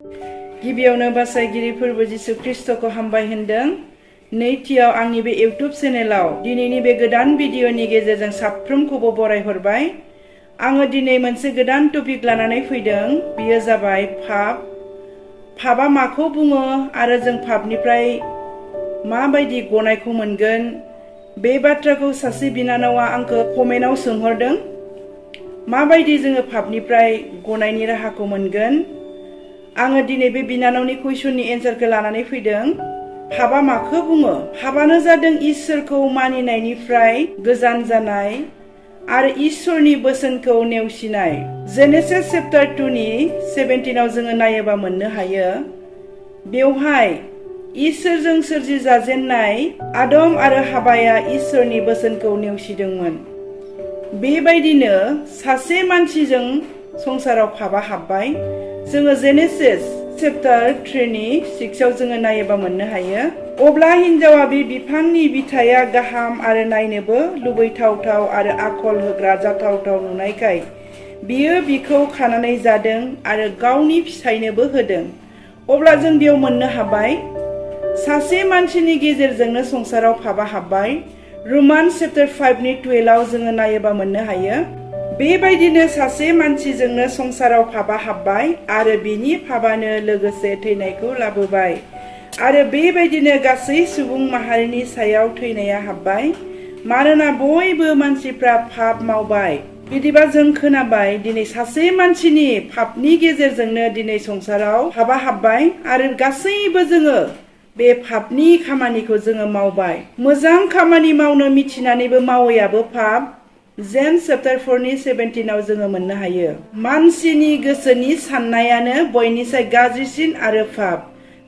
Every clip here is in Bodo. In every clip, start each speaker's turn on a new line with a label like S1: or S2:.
S1: गिबियावनो बासायगिरि फोरबो जिसु ख्रिस्टखौ हामबाय होनदों। नैथियाव आंनि बे इउट्युब चेनेलाव दिनैनि बे गोदान भिडिअनि गेजेरजों साफ्रोमखौबो बरायहरबाय। आङो दिनै मोनसे गोदान टपिक लानानै फैदों। बेयो जाबाय पाप। पापआ माखौ बुङो आरो जों पापनिफ्राय माबायदि गनायखौ मोनगोन, बे बाथ्राखौ सासे बिनानावा आंखौ कमेन्टआव सोंहरदों। माबायदि जोङो पापनिफ्राय गनायनि राहाखौ मोनगोन। आङो दिनै बे बिनानावनि कुइसननि एन्सारखौ लानानै फैदों। पापआ माखौ बुङो? पापआनो जादों इसोरखौ मानिनायनिफ्राय गोजान जानाय आरो इसोरनि बोसोनखौ नेवसिनाय। जेनेसिस चैप्टार 2 नि 17 जोङो नायोबा मोननो हायो। बेवहाय इसोरजों सोरजि जाजेननाय आदम आरो हावाया इसोरनि बोसोनखौ नेवसिदोंमोन। बेबायदिनो सासे मानसिजों संसाराव पापआ हाबबाय। जोङो जेनेसिस चैप्टार 3 नि 6 जोङो नायोबा मोननो हायो। अब्ला हिनजावा बे बिफांनि बिथाइया गाहाम आरो नायनोबो लुबैथावथाव आरो आखल होग्रा जाथावथाव नुनायखाय बियो बिखौ खानानै जादों आरो गावनि फिसायनोबो होदों। अब्ला जों बेयाव मोननो हाबाय सासे मानसिनि गेजेरजोंनो संसाराव पापआ हाबबाय। रमान्स चैप्टार 5 नि 12 जोङो नायोबा मोननो हायो। बेबायदिनो सासे मानसिजोंनो संसाराव पापआ हाबबाय आरो बिनि पापआनो लोगोसे थैनायखौ लाबोबाय आरो बेबायदिनो गासै सुबुं माहारिनि सायाव थैनाया हाबबाय, मानोना बयबो मानसिफ्रा पाप मावबाय। बिदिबा जों खोनाबाय दिनै सासे मानसिनि पापनि गेजेरजोंनो दिनै संसाराव पापआ हाबबाय आरो गासैबो जोङो बे पापनि खामानिखौ जोङो मावबाय। मोजां खामानि मावनो मिथिनानैबो मावैयाबो पाप। जेम्स चैप्टार 4 नि 17 जोङो मोननो हायो। मानसिनि गोसोनि साननायानो बयनिसाय गाज्रिसिन आरो पाप।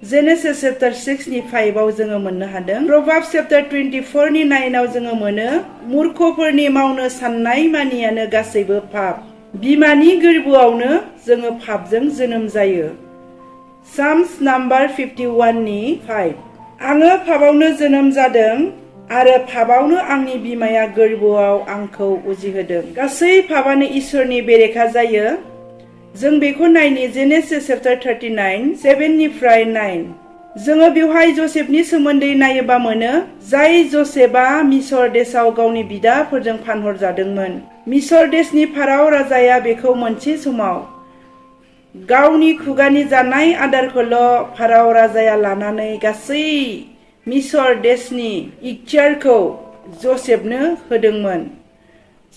S1: जेनेसिस चैप्टार 6 नि 5 जोङो मोननो हादों। प्रभाब्स चैप्टार 24 नि 9 जोङो मोनो, मूर्खफोरनि मावनो साननाय मानियानो गासैबो पाप। बिमानि गोरबोआवनो जोङो पापजों जोनोम जायो। साम्स नाम्बार 51 नि 5। आङो पापआवनो जोनोम जादों आरो पापआवनो आंनि बिमाया गोरबोआव आंखौ उजिहोदों। गासै पापआनो इसोरनि बेरेखा जायो। जों बेखौ नायनि जेनेसिस चैप्टार 39 7 निफ्राय 9। जोङो बेवहाय जसेफनि सोमोन्दै नायोबा मोनो, जाय जसेफआ मिसर देशआव गावनि बिदाफोरजों फानहरजादोंमोन। मिसर देशनि फाराव राजाया बेखौ मोनसे समाव गावनि खुगानि जानाय आदारखौल' फाराव राजाया लानानै गासै मिसर देशनि इख्तियारखौ जसेफनो होदोंमोन।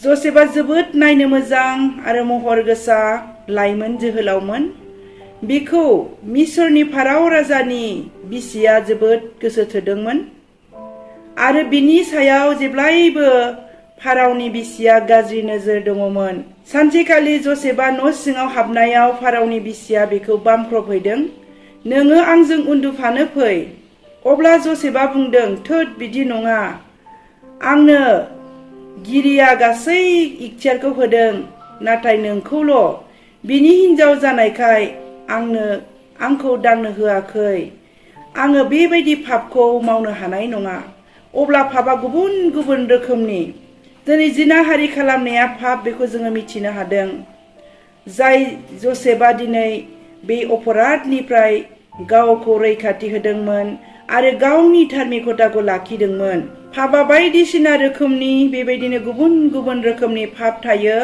S1: जसेफआ जोबोद नायनो मोजां आरो महर गोसा लाइमोन जोहोलावमोन। बिखौ मिसरनि फाराव राजानि बिसिया जोबोद गोसो थोदोंमन आरो बिनि सायाव जेब्लायबो फारावनि बिसिया गाज्रि नोजोर दङमोन। सानसेखालि जसेफआ न' सिङाव हाबनायाव फारावनि बिसिया बेखौ बामख्रबहैदों, नोङो आंजों उन्दुफानो फै। अब्ला जसेफआ बुंदों, थोद बिदि नङा, आंनो गिरिया गासै इख्तियारखौ होदों, नाथाय नोंखौल' बिनि हिनजाव जानायखाय आंखौ दांनो होआखै। आङो बेबायदि पापखौ मावनो हानाय नङा। अब्ला पापआ गुबुन गुबुन रोखोमनि। दिनै जिनाहारि खालामनाया पाप, बेखौ जोङो मिथिनो हादों। जाय जसेफआ दिनै बे अपराधनिफ्राय गावखौ रैखाथि होदोंमोन आरो गावनि धार्मिकताखौ लाखिदोंमोन। पापआ बायदिसिना रोखोमनि, बेबायदिनो गुबुन गुबुन रोखोमनि पाप थायो।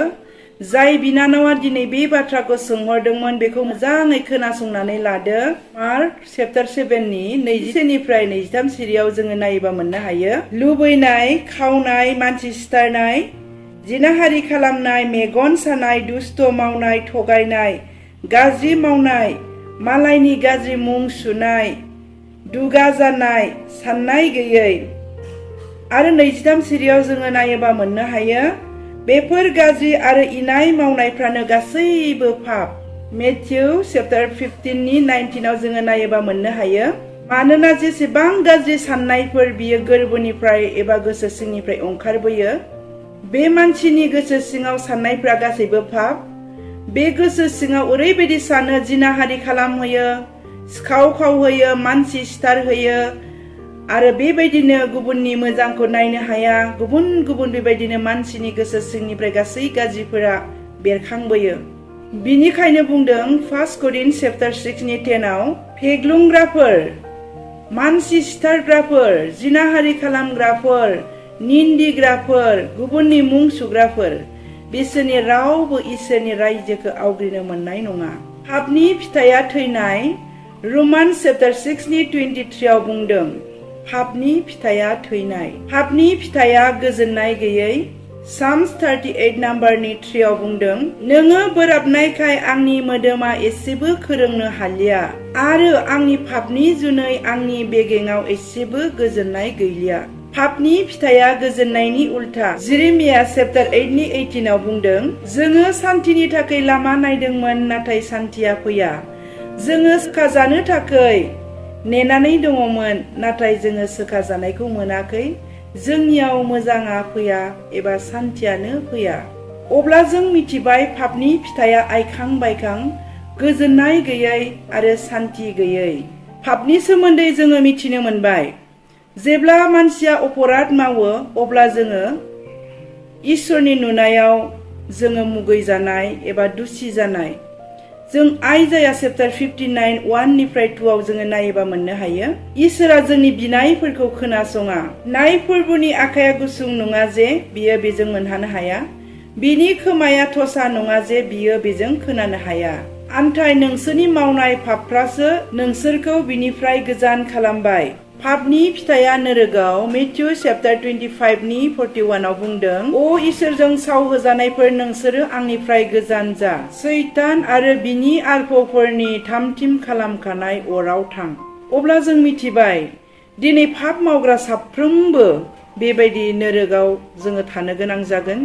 S1: जाय बिनानावा दिनै बे बाथ्राखौ सोंहरदोंमोन बेखौ मोजाङै खोनासंनानै लादो। मार्क चैप्टार 7 नि 21 निफ्राय 23 सिरियाव जोङो नायोबा मोननो हायो। लुबैनाय, खावनाय, मानसि सिथारनाय, जिनाहारि खालामनाय, मेगन सानाय, दुस्थ मावनाय, थगायनाय, गाज्रि मावनाय, मालायनि गाज्रि मुं सुनाय, दुगा जानाय, साननाय गैयै। आरो 23 सिरियाव जोङो नायोबा मोननो हायो, बेफोर गाज्रि आरो इनाय मावनायफ्रानो गासैबो पाप। मेथ्यु चैप्टार 15 नि 19 जोङो नायोबा मोननो हायो। मानोना जेसेबां गाज्रि साननायफोर बियो गोरबोनिफ्राय एबा गोसो सिंनिफ्राय ओंखारबोयो, बे मानसिनि गोसो सिङाव साननायफ्रा गासैबो पाप। बे गोसो सिङाव ओरैबायदि सानो, जिनाहारि खालामहोयो, सिखाव खावहोयो, मानसि सिथारहोयो आरो बेबायदिनो गुबुननि मोजांखौ नायनो हाया। गुबुन गुबुन बेबायदिनो मानसिनि गोसो सिंनिफ्राय गासै गाज्रिफोरा बेरखांबोयो। बिनिखायनो बुंदों 1 Corinthians chapter 6 नि 10 फेग्लुंग्राफोर, मानसि सिथारग्राफोर, जिनाहारि खालामग्राफोर, निन्दिग्राफोर, गुबुननि मुं सुग्राफोर, बिसोरनि रावबो इसोरनि रायजोखौ आवग्रिनो मोननाय नङा। पापनि फिथाइया थैनाय। रमान्स चैप्टार 6 नि 23 आव बुंदों पापनि फिथाइया थैनाय। पापनि फिथाइया गोजोननाय गैयै। साम्स 38 नाम्बारनि 3 आव बुंदों नोङो बोराबनायखाय आंनि मोदोमा एसेबो खोरोंनो हालिया आरो आंनि पापनि जुनै आंनि बेगेङाव एसेबो गोजोननाय गैलिया। पापनि फिथाइया गोजोननायनि उल्था। जेरेमिया चैप्टार 8 नि 18 आव बुंदों जोङो सान्थिनि थाखाय लामा नायदोंमोन नाथाय सान्थिया फैया। जोङो सोखाजानो थाखाय नेनानै दङमोन नाथाय जोङो सोखाजानायखौ मोनाखै। जोंनियाव मोजाङा फैया एबा सान्थियानो फैया। अब्ला जों मिथिबाय पापनि फिथाइया आइखां बायखां, गोजोननाय गैयै आरो सान्थि गैयै। पापनि सोमोन्दै जोङो मिथिनो मोनबाय। जेब्ला मानसिया अपराध मावो अब्ला जोङो इसोरनि नुनायाव जोङो मुगैजानाय एबा दुसि जानाय। जों आइजाया चैप्टार 59 1 निफ्राय 2 आव जोङो नायोबा मोननो हायो इसोरा जोंनि बिनायफोरखौ खोनासङा। नाय फोरबोनि आखाया गुसुं नङा जे बियो बेजों मोनहानो हाया, बिनि खोमाया थसा नङा जे बियो बेजों खोनानो हाया। आन्थाय नोंसोरनि मावनाय पापफ्रासो नोंसोरखौ बिनिफ्राय गोजान खालामबाय। पापनि फिथाइया नोरोगाव। मेथ्यु चैप्टार 25 नि 41 आव बुंदों अ इसोरजों सावहोजानायफोर नोंसोरो आंनिफ्राय गोजान जा, सैतान आरो बिनि आरफफोरनि थामथिम खालामखानाय अराव थां। अब्ला जों मिथिबाय दिनै पाप मावग्रा साफ्रोमबो बेबायदि नोरोगाव जोङो थानो गोनां जागोन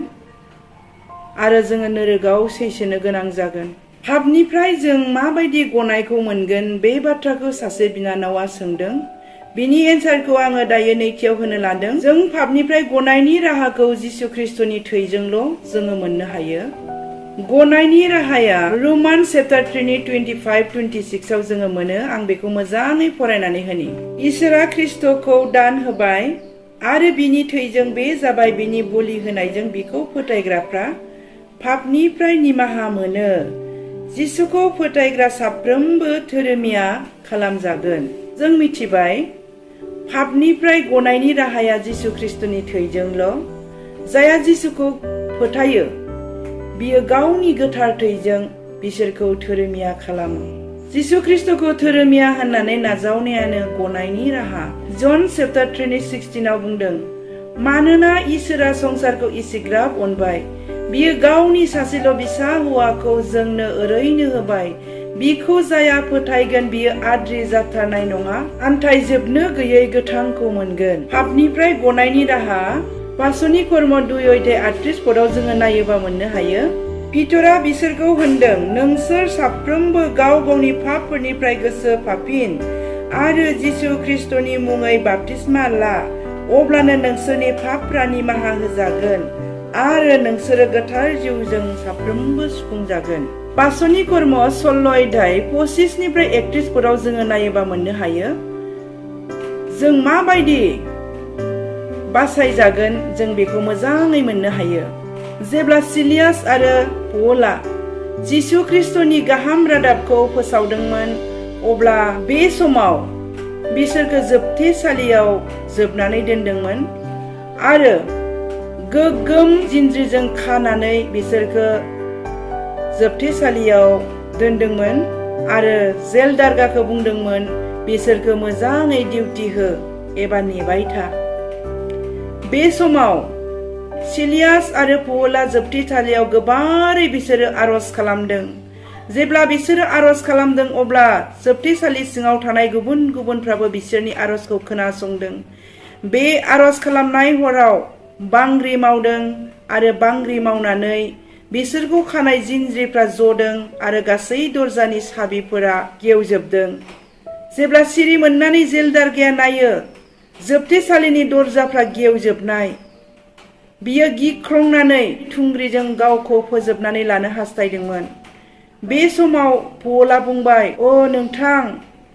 S1: आरो जोङो नोरोगाव सैसोनो गोनां जागोन। पापनिफ्राय जों माबायदि गनायखौ मोनगोन बे बाथ्राखौ सासे बिनानावा सोंदों। बिनि एन्सारखौ आङो दायो नैथियाव होनो लादों। जों पापनिफ्राय गनायनि राहाखौ जिसु ख्रिस्टनि थैजोंल' जोङो मोननो हायो। गनायनि राहाया रमान्स चैप्टार 3 नि 25-26 आव जोङो मोनो। आं बेखौ मोजाङै फरायनानै होनि। इसोरा ख्रिस्टखौ दान होबाय आरो बिनि थैजों बे जाबाय बिनि बलि होनायजों बिखौ फोथायग्राफ्रा पापनिफ्राय निमाहा मोनो। जिसुखौ फोथायग्रा साफ्रोमबो धोरोमिया खालामजागोन। जों मिथिबाय पापनिफ्राय गनायनि राहाया जिसु ख्रिस्टनि थैजोंल'। जायहा जिसुखौ फोथायो बियो गावनि गोथार थैजों बिसोरखौ धोरोमिया खालामो। जिसु ख्रिस्टखौ धोरोमिया होननानै नाजावनायानो गनायनि राहा। जन चैप्टार 3 नि 16 आव बुंदों मानोना इसोरा संसारखौ इसिग्राब अनबाय, बियो गावनि सासेल' बिसा हौवाखौ जोंनो ओरैनो होबाय, बिखौ जाया फोथायगोन बियो आद्रि जाथारनाय नङा, आन्थाय जोबनो गैयै गोथांखौ मोनगोन। पापनिफ्राय गनायनि राहा पासनि कर्म 2:38 पदआव जोङो नायोबा मोननो हायो। पितरा बिसोरखौ होनदों नोंसोर साफ्रोमबो गाव गावनि पापफोरनिफ्राय गोसो फाफिन आरो जिसु ख्रिस्टनि मुङै बाप्तिस्मा ला, अब्लानो नोंसोरनि पापफ्रा निमाहा होजागोन आरो नोंसोरो गोथार जिउजों साफ्रोमबो सुफुंजागोन। पासनि कर्म 16:25 निफ्राय 31 पदआव जोङो नायोबा मोननो हायो जों माबायदि बासायजागोन जों बेखौ मोजाङै मोननो हायो। जेब्ला सिलियास आरो पौला जिसु ख्रिस्टनि गाहाम रादाबखौ फोसावदोंमोन अब्ला बे समाव बिसोरखौ जोबथेसालियाव जोबनानै दोनदोंमोन आरो गोगोम जिनज्रिजों खानानै बिसोरखौ जोबथेसालियाव दोनदोंमोन आरो जेल दारगाखौ बुंदोंमोन बिसोरखौ मोजाङै डिउटि हो एबा नेबाय था। बे समाव सिलियास आरो पौला जोबथेसालियाव गोबारै बिसोरो आरज खालामदों। जेब्ला बिसोरो आरज खालामदों अब्ला जोबथेसालि सिङाव थानाय गुबुन गुबुनफ्राबो बिसोरनि आरजखौ खोनासंदों। बे आरज खालामनाय हराव बांग्रि मावदों आरो बांग्रि मावनानै बिसोरखौ खानाय जिनज्रिफ्रा जदों आरो गासै दरजानि साबिफोरा गेवजोबदों। जेब्ला सिरि मोननानै जेल दारगाया नायो जोबथेसालिनि दरजाफ्रा गेवजोबनाय, बियो गिख्रंनानै थुंग्रिजों गावखौ फोजोबनानै लानो हास्थायदोंमोन। बे समाव पौला बुंबाय अ नोंथां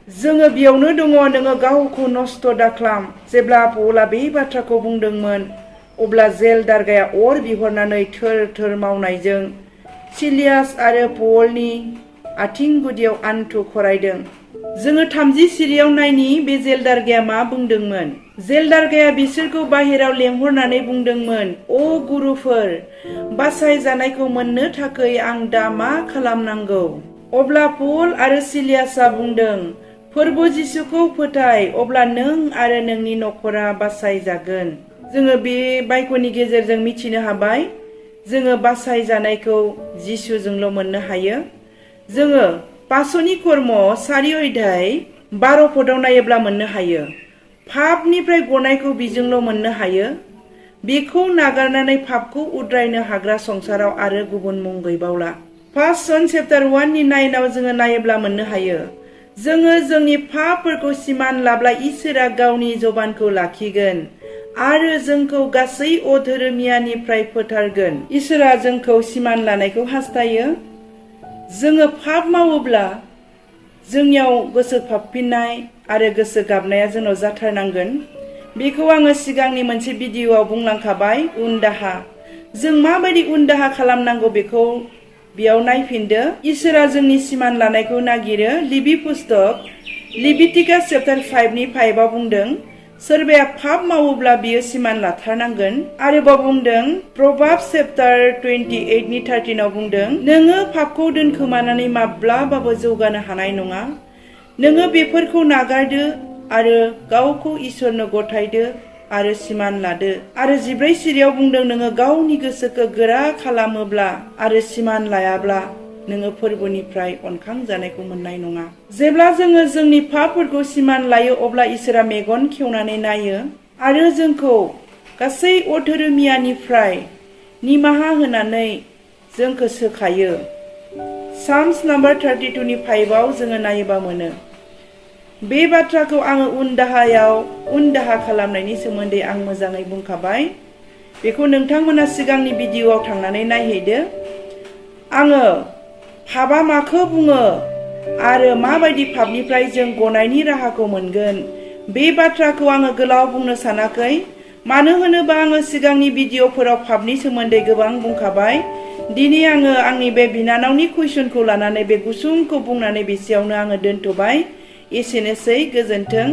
S1: जोङो बेयावनो दङ, नोङो गावखौ नस्थ' दाख्लाम। जेब्ला पौला बे बाथ्राखौ बुंदोंमोन अब्ला जेल दारगाया अर बिहरनानै थोर थोर मावनायजों सिलियास आरो पलनि आथिं गुदियाव आन्थु खरायदों। जोङो 30 सिरियाव नायनि बे जेलदारगाया मा बुंदोंमोन। जेलदारगाया बिसोरखौ बाहेराव लेंहरनानै बुंदोंमोन, "अ गुरुफोर, बासाय जानायखौ मोननो थाखाय आं दा मा खालामनांगौ?" अब्ला पल आरो सिलियासआ बुंदों, "फोरबो जिसुखौ फोथाय, अब्ला नों आरो नोंनि नखरा बासाय जागोन।" जोङो बे बायख'नि गेजेरजों मिथिनो हाबाय, जोङो बासाय जानायखौ जिसुजोंल' मोननो हायो। जोङो पासनि कर्म 4 अध्याय 12 पदआव नायोब्ला मोननो हायो। पापनिफ्राय गनायखौ बिजोंल' मोननो हायो। बेखौ नागारनानै पापखौ उद्रायनो हाग्रा संसाराव आरो गुबुन मुं गैबावला। 1 जन चेप्टार 1 नि 9आव जोङो नायोब्ला मोननो हायो, जोङो जोंनि पापफोरखौ सिमान लाब्ला इसोरा गावनि जबानखौ लाखिगोन आरो जोंखौ गासै अधोरोमियानिफ्राय फोथारगोन। इसोरा जोंखौ सिमान लानायखौ हास्थायो। जोङो पाप मावोब्ला जोंनियाव गोसो फाबफिननाय आरो गोसो गाबनाया जोंनाव जाथारनांगोन। बेखौ आङो सिगांनि मोनसे भिडिअआव बुंलांखाबाय, उनदाहा। जों माबायदि उनदाहा खालामनांगौ बेखौ बेयाव नायफिनदो। इसोरा जोंनि सिमान लानायखौ नागिरो। लिभि पुस्तक लिभिटिकास चेप्टार 5 नि 5आव बुंदों, सोरबाया पाप मावोब्ला बियो सिमान लाथारनांगोन। आरोबाव बुंदों, प्रभाब्स चेप्टार 28 नि 13आव बुंदों, नोङो पापखौ दोनखोमानानै माब्लाबाबो जौगानो हानाय नङा। नोङो बेफोरखौ नागारदो आरो गावखौ इसोरनो गथायदो आरो सिमान लादो। आरो 14 सिरियाव बुंदों, नोङो गावनि गोसोखौ गोरा खालामोब्ला आरो सिमान लायाब्ला नोङो फोरबोनिफ्राय अनखांजानायखौ मोननाय नङा। जेब्ला जोङो जोंनि पापफोरखौ सिमान लायो, अब्ला इसोरा मेगन खेवनानै नायो आरो जोंखौ गासै अधोरोमियानिफ्राय निमाहा होनानै जोंखौ सोखायो। साम्स नाम्बार 32 नि 5आव जोङो नायोबा मोनो। बे बाथ्राखौ आङो उनदाहा खालामनायनि सोमोन्दै आं मोजाङै बुंखाबाय। बेखौ नोंथांमोना सिगांनि भिडिअआव थांनानै नायहैदो। आङो पापआ माखौ बुङो आरो माबायदि पापनिफ्राय जों गनायनि राहाखौ मोनगोन, बे बाथ्राखौ आङो गोलाव बुंनो सानाखै। मानो होनोबा आङो सिगांनि भिडिअफोराव पापनि सोमोन्दै गोबां बुंखाबाय। दिनै आङो आंनि बे बिनानावनि कुइसनखौ लानानै बे गुसुंखौ बुंनानै बेसेयावनो आङो दोनथ'बाय। एसेनोसै, गोजोन्थों।